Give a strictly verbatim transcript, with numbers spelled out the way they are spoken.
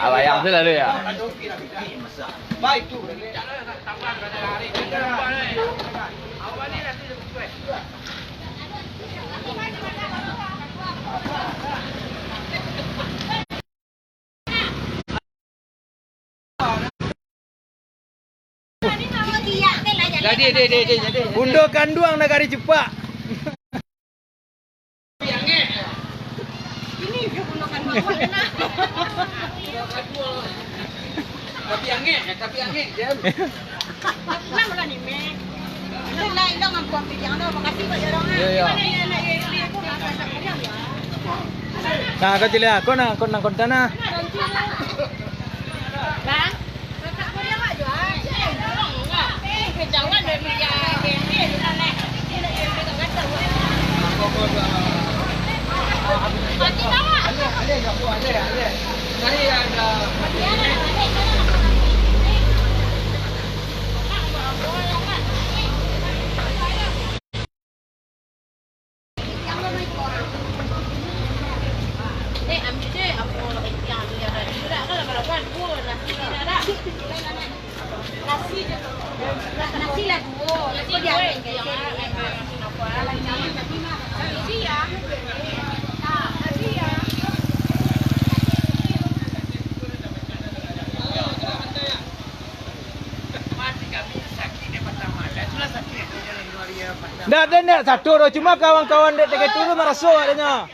Abayang tu lalu ya. Jadi, jadi, jadi, jadi. Bundo kanduang nagari Cupak. Ini bundo kanduang. Tapi angek, tapi angek, Jam. Lah, lah ni, Mek. Lah, lah, ilang ampuang pilihan lo. Makasih, Pak Jorong, ah. Iya, iya. Nah, kau ciliak, kau nak, kau nak kontan, ah. Bang, kakak kau dia, Pak, jual. Eh, kejauhan dari dia. Ndak, ndak, ndak, satu doh, cuma kawan-kawan dek T K tu maraso adonyo.